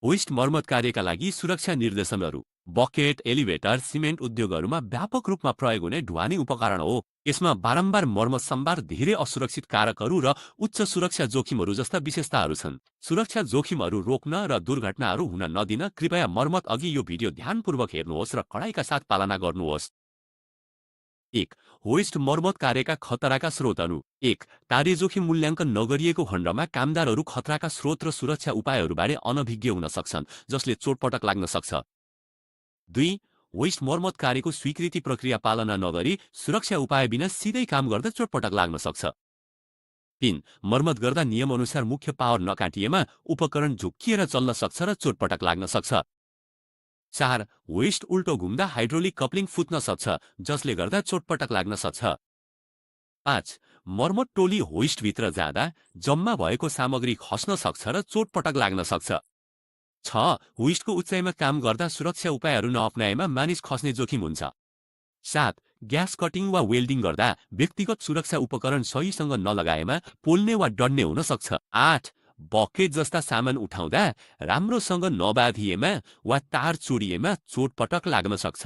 Hoist मर्मत कार्यका लागि सुरक्षा निर्देशनहरू बकेट, एलिभेटर, सिमेन्ट उद्योगहरूमा व्यापक रूपमा प्रयोग हुने ढुवानी उपकरण हो। यसमा बारम्बार मर्मत सम्भार, धेरै असुरक्षित कारकहरू र उच्च सुरक्षा जोखिमहरू जस्ता विशेषताहरू छन्। सुरक्षा जोखिमहरू रोक्न र दुर्घटनाहरू हुन नदिन कृपया मर्मत अघि यो भिडियो ध्यानपूर्वक हेर्नुहोस् र कडाइका साथ पालना गर्नुहोस्। 1. होइस्ट मर्मत कार्यका खतराका स्रोतहरू 1. कार्य जोखिम मूल्याङ्कन नगरिएको खण्डमा कामदारहरू खतराका स्रोत र सुरक्षा उपायहरूबारे अनभिज्ञ हुन सक्छन्, जसले चोटपटक लाग्न सक्छ। 2. होइस्ट मर्मत कार्यको स्वीकृति प्रक्रिया पालना नगरी सुरक्षा उपाय बिना सिधै काम गर्दा चोटपटक लाग्न सक्छ। 3. मर्मत गर्दा नियमअनुसार मुख्य पावर नकाटिएमा उपकरण झुक्किएर चल्न सक्छ र चोटपटक लाग्न सक्छ। 4. होइस्ट उल्टो घुम्दा हाइड्रोलिक कप्लिङ फुत्न सक्छ, जसले गर्दा चोटपटक लाग्न सक्छ। 5. मर्मत टोली होइस्टभित्र जाँदा जम्मा भएको सामग्री खस्न सक्छ र चोटपटक लाग्न सक्छ। 6. होइस्टको उचाइमा काम गर्दा सुरक्षा उपायहरू नअपनाएमा मानिस खस्ने जोखिम हुन्छ। 7. ग्यास कटिङ वा वेल्डिङ गर्दा व्यक्तिगत सुरक्षा उपकरण सहीसँग नलगाएमा पोल्ने वा डढ्ने हुन सक्छ। 8. बकेट जस्ता सामान उठाउँदा राम्रोसँग नबाँधिएमा वा तार चोडिएमा चोटपटक लाग्न सक्छ।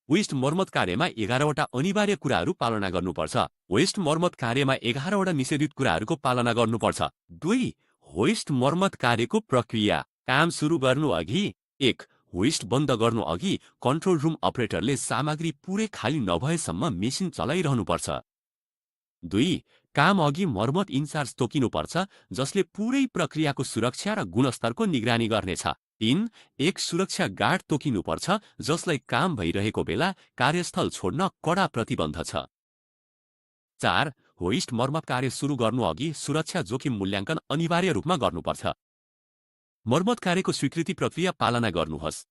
होइस्ट मर्मत कार्यमा 11वटा अनिवार्य कुराहरू पालना गर्नुपर्छ। होइस्ट मर्मत कार्यमा 11वटा निषेधित कुराहरूको पालना गर्नुपर्छ। 2. होइस्ट मर्मत कार्यको प्रक्रिया काम सुरु गर्नु अघि 1. होइस्ट बन्द गर्नु अघि कन्ट्रोल रुम अपरेटरले सामग्री पुरै खाली नभएसम्म मेसिन चलाइरहनुपर्छ। 2. काम अघि मर्मत इन्चार्ज तोकिनुपर्छ, जसले पुरै प्रक्रियाको सुरक्षा र गुणस्तरको निगरानी गर्नेछ। 3. एक सुरक्षा गार्ड तोकिनुपर्छ, जसलाई काम भइरहेको बेला कार्यस्थल छोड्न कडा प्रतिबन्ध छ। 4. होइस्ट मर्मत कार्य सुरु गर्नु अघि सुरक्षा जोखिम मूल्याङ्कन अनिवार्य रूपमा गर्नुपर्छ। मर्मत कार्यको स्वीकृति प्रक्रिया पालना गर्नुहोस्।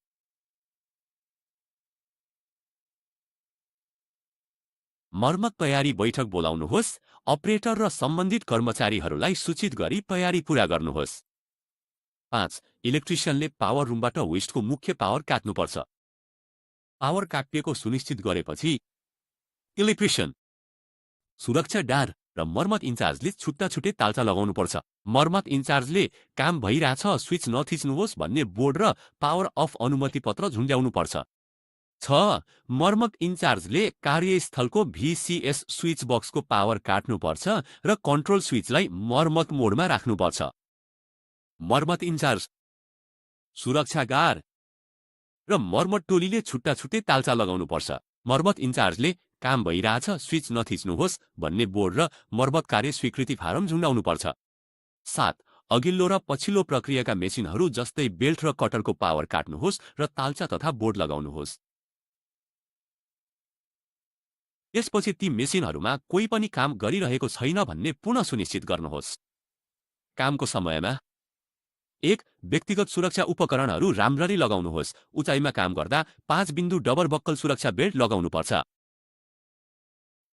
मर्मत तयारी बैठक बोलाउनुहोस्। अपरेटर र सम्बन्धित कर्मचारीहरूलाई सूचित गरी तयारी पूरा गर्नुहोस्। 5. इलेक्ट्रिसियनले पावर रुमबाट होइस्टको मुख्य पावर काट्नुपर्छ। पावर काटिएको सुनिश्चित गरेपछि इलेक्ट्रिसियन, सुरक्षा डार र मर्मत इन्चार्जले छुट्टा छुट्टै तालचा लगाउनुपर्छ। मर्मत इन्चार्जले काम भइरहेछ, स्विच नथिच्नुहोस् भन्ने बोर्ड र पावर अफ अनुमति पत्र झुन्ड्याउनुपर्छ। 6. मर्मत इन्चार्जले कार्यस्थलको VCS स्विच बक्सको पावर काट्नुपर्छ र कन्ट्रोल स्विचलाई मर्मत मोडमा राख्नुपर्छ। मर्मत इन्चार्ज, सुरक्षागार र मर्मत टोलीले छुट्टा छुट्टै तालचा लगाउनुपर्छ। मर्मत इन्चार्जले काम भइरहेछ, स्विच नथिच्नुहोस् भन्ने बोर्ड र मर्मत कार्य स्वीकृति फारम झुन्डाउनुपर्छ। 7. अघिल्लो र पछिल्लो प्रक्रियाका मेसिनहरू जस्तै बेल्ट र कटरको पावर काट्नुहोस् र तालचा तथा बोर्ड लगाउनुहोस्। त्यसपछि ती मेसिनहरूमा कोही पनि काम गरिरहेको छैन भन्ने पुनः सुनिश्चित गर्नुहोस्। कामको समयमा 1. व्यक्तिगत सुरक्षा उपकरणहरू राम्ररी लगाउनुहोस्। उचाइमा काम गर्दा 5 बिन्दु डबल बक्कल सुरक्षा बेल्ट लगाउनुपर्छ।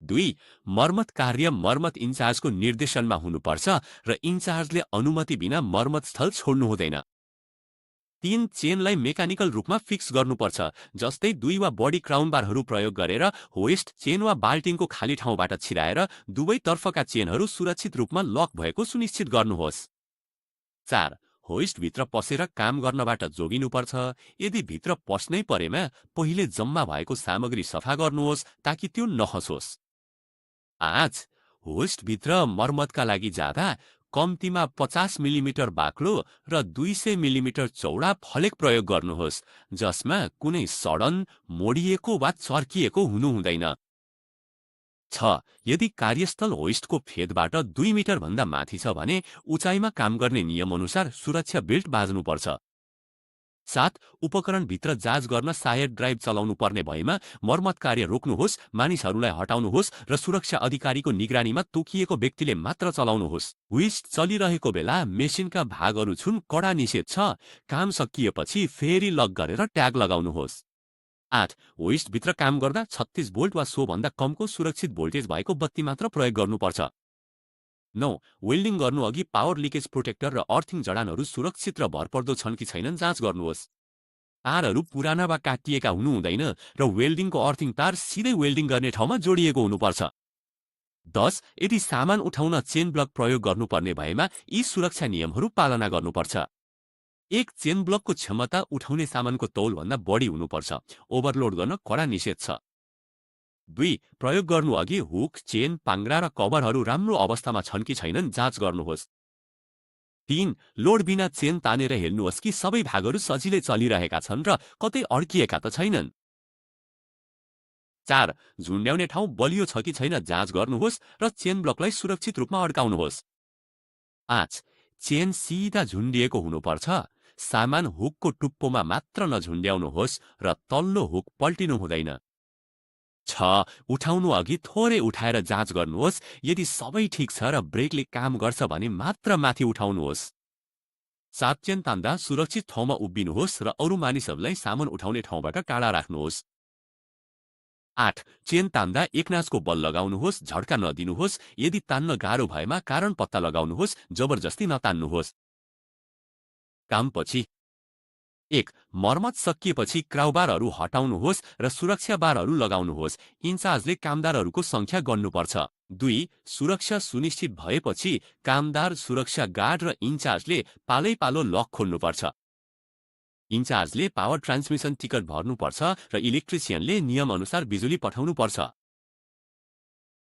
2. मर्मत कार्य मर्मत इन्चार्जको निर्देशनमा हुनुपर्छ र इन्चार्जले अनुमति बिना मर्मत स्थल छोड्नु हुँदैन। 3. चेनलाई मेकानिकल रूपमा फिक्स गर्नुपर्छ, जस्तै 2 वा बडी क्राउन बारहरू प्रयोग गरेर होइस्ट चेन वा बाल्टिङको खाली ठाउँबाट छिराएर दुवै तर्फका चेनहरू सुरक्षित रूपमा लक भएको सुनिश्चित गर्नुहोस्। 4. होइस्टभित्र पसेर काम गर्नबाट जोगिनुपर्छ। यदि भित्र पस्नै परेमा पहिले जम्मा भएको सामग्री सफा गर्नुहोस् ताकि त्यो नखसोस्। 5. होइस्टभित्र मर्मतका लागि जाँदा कम्तीमा 50 मिलिमिटर बाक्लो र 200 मिलिमिटर चौडा फलेक प्रयोग गर्नुहोस्, जसमा कुनै सडन, मोडिएको वा चर्किएको हुनु हुँदैन। 6. यदि कार्यस्थल होइस्टको फेदबाट 2 मिटर भन्दा माथि छ भने उचाइमा काम गर्ने नियमअनुसार सुरक्षा बेल्ट बाँध्नुपर्छ। 7. उपकरणभित्र जाँच गर्न सायद ड्राइभ चलाउनु पर्ने भएमा मर्मत कार्य रोक्नुहोस्, मानिसहरूलाई हटाउनुहोस् र सुरक्षा अधिकारीको निगरानीमा तोकिएको व्यक्तिले मात्र चलाउनुहोस्। होइस्ट चलिरहेको बेला मेसिनका भागहरू छुन कडा निषेध छ। काम सकिएपछि फेरि लक गरेर ट्याग लगाउनुहोस्। 8. होइस्टभित्र काम गर्दा 36 भोल्ट वा सोभन्दा कमको सुरक्षित भोल्टेज भएको बत्ती मात्र प्रयोग गर्नुपर्छ। 9. वेल्डिङ गर्नु अघि पावर लिकेज प्रोटेक्टर र अर्थिङ जडानहरू सुरक्षित र भरपर्दो छन् कि छैनन् जाँच गर्नुहोस्। तारहरू पुराना वा काटिएका हुनु हुँदैन र वेल्डिङको अर्थिङ तार सिधै वेल्डिङ गर्ने ठाउँमा जोडिएको हुनुपर्छ। 10. यदि सामान उठाउन चेन ब्लक प्रयोग गर्नुपर्ने भएमा यी सुरक्षा नियमहरू पालना गर्नुपर्छ। एक चेन ब्लकको क्षमता उठाउने सामानको तौलभन्दा बढी हुनुपर्छ। ओभरलोड गर्न कडा निषेध छ। 2. प्रयोग गर्नु अघि हुक, चेन, पाङ्ग्रा र कभरहरू राम्रो अवस्थामा छन् कि छैनन् जाँच गर्नुहोस्। 3. लोड बिना चेन तानेर हेर्नुहोस् कि सबै भागहरू सजिलै चलिरहेका छन् र कतै अड्किएका त छैनन्। 4. झुन्ड्याउने ठाउँ बलियो छ कि छैन जाँच गर्नुहोस् र चेन ब्लकलाई सुरक्षित रूपमा अड्काउनुहोस्। 5. चेन सिधा झुन्डिएको हुनुपर्छ। सामान हुकको टुप्पोमा मात्र नझुन्ड्याउनुहोस् र तल्लो हुक पल्टिनु हुँदैन। 6. उठाउनु अघि थोरै उठाएर जाँच गर्नुहोस्। यदि सबै ठिक छ र ब्रेकले काम गर्छ भने मात्र माथि उठाउनुहोस्। 7. चेन तान्दा सुरक्षित ठाउँमा उभिनुहोस् र अरू मानिसहरूलाई सामान उठाउने ठाउँबाट टाढा राख्नुहोस्। 8. चेन तान्दा एकनाचको बल लगाउनुहोस्, झड्का नदिनुहोस्। यदि तान्न गाह्रो भएमा कारण पत्ता लगाउनुहोस्, जबरजस्ती नतान्नुहोस्। कामपछि 1. मर्मत सकिएपछि क्राउबारहरू हटाउनुहोस् र सुरक्षा बारहरू लगाउनुहोस्। इन्चार्जले कामदारहरूको सङ्ख्या गन्नुपर्छ। 2. सुरक्षा सुनिश्चित भएपछि कामदार, सुरक्षा गार्ड र इन्चार्जले पालैपालो लक खोल्नुपर्छ। इन्चार्जले पावर ट्रान्समिसन टिकट भर्नुपर्छ र इलेक्ट्रिसियनले नियमअनुसार बिजुली पठाउनुपर्छ।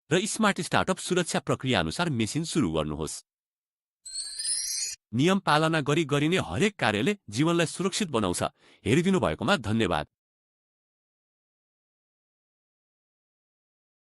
र स्मार्ट स्टार्टअप सुरक्षा प्रक्रियाअनुसार मेसिन सुरु गर्नुहोस्। नियम पालना गरिने हरेक कार्यले जीवनलाई सुरक्षित बनाउँछ। हेरिदिनु भएकोमा धन्यवाद।